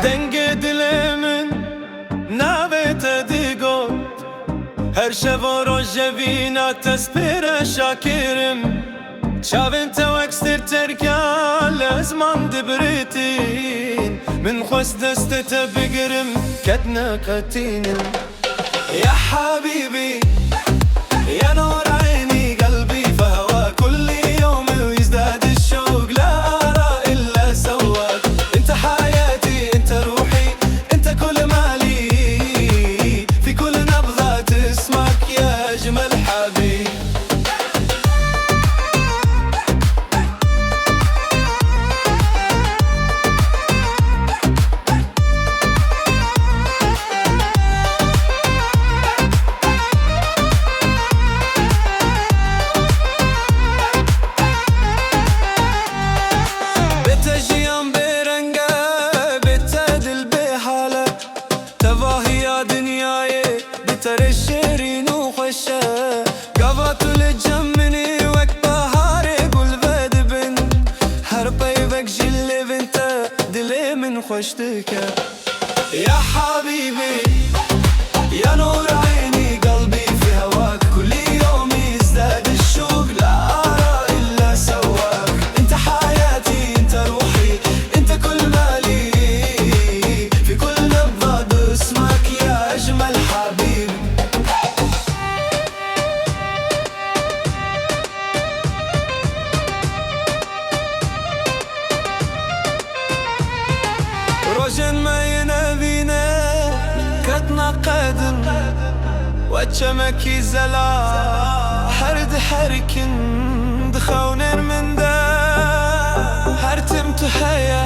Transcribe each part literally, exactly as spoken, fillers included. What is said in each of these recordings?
Dengê dilê min navê te digot. Her şev û roj evîna te spêre şakirim. Çavên te wek stir terka lezman dibiritin. Min xwest destê te bigirim, ket neqetînim. يا حبيبي، يا نور عيني، قلبي في هواك، كل يوم يزداد الشوق، لا أرى إلا سواك. أنت حياتي، أنت روحي، أنت كل مالي، في كل نبضة اسمك يا أجمل حبيب. Bê te jiyan bêreng e, bê te dil bêhal e. Tevahiya dinyayê bi te re şêrîn û xweş e. Gava tu li cem min î wek baharê gul vedibin. Her peyvek ji lêvên te dilê min xweş dike. يا حبيبي، يا نور عيني، قلبي في هواك، كل يوم يزداد الشوق، لا أرى إلا سواك. أنت حياتي، أنت روحي، أنت كل مالي، في كل نبضة اسمك يا أجمل حبيب. Rojên me yên evîne ketine qedin, we çemekî zelal her diherikin di xewnên min de. Her tim tu heye,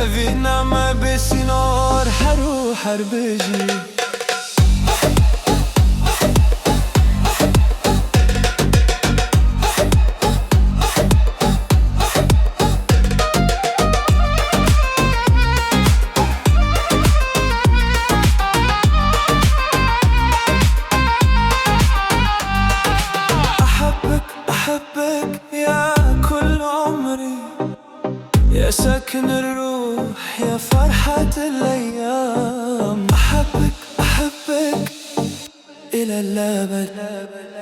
evîna me bê sînor her û her bijî. أحبك، أحبك يا كل عمري، يا سكن الروح، يا فرحة الأيام. أحبك، أحبك إلى الأبد.